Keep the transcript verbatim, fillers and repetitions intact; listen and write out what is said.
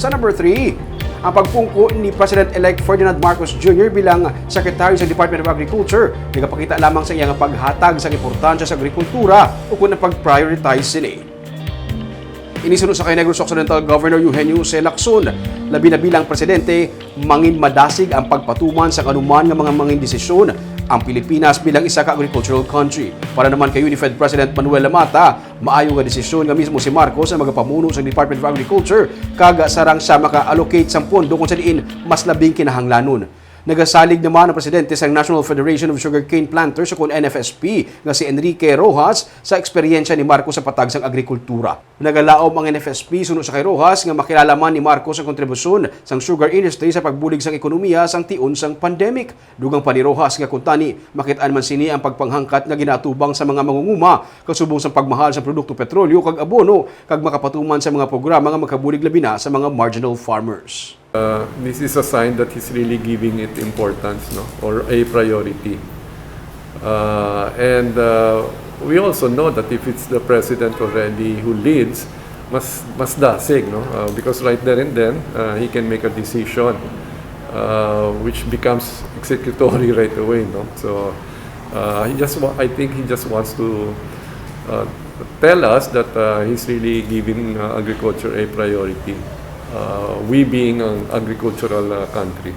Sa number three, ang pagpungko ni President-elect Ferdinand Marcos Junior bilang Secretary sa Department of Agriculture nagapakita lamang sa iyang paghatag sa importansya sa agrikultura ukon ang pag-prioritize sini. Ini suno sa kay Negros Occidental Governor Eugenio C. Lacson, labi na bilang presidente, mangin madasig ang pagpatuman sa kanuman nga mga mangin desisyon ang Pilipinas bilang isa ka agricultural country. Para naman kay Unifed President Manuel Lamata, maayo nga desisyon nga mismo si Marcos ang magapamuno sa Department of Agriculture kag sarang siya maka-allocate sang pondo kung sa diin mas labing kinahanglanon. Nagasalig naman ang presidente sang National Federation of Sugarcane Planters o kon N F S P nga si Enrique Rojas sa eksperyensya ni Marcos sa patag sang agrikultura. Nagalaom ang N F S P suno sa kay Rojas nga makilala man ni Marcos ang kontribusyon sang sugar industry sa pagbulig sang ekonomiya sang tion sang pandemic. Dugang pa ni Rojas nga kuntani, makit-an man sini ang pagpanghangkat nga ginaatubang sa mga mangunguma kasubong sang pagmahal sa produkto petrolyo kag abono kag makapatuman sa mga programa nga makabulig labi na sa mga marginal farmers. Uh, this is a sign that he's really giving it importance, no, or a priority. Uh, and uh, we also know that if it's the president already who leads, mas mas dasig, no, uh, because right there and then uh, he can make a decision uh, which becomes executory right away, no. So uh, he just wa- I think he just wants to uh, tell us that uh, he's really giving uh, agriculture a priority. Uh, we being an agricultural uh, country.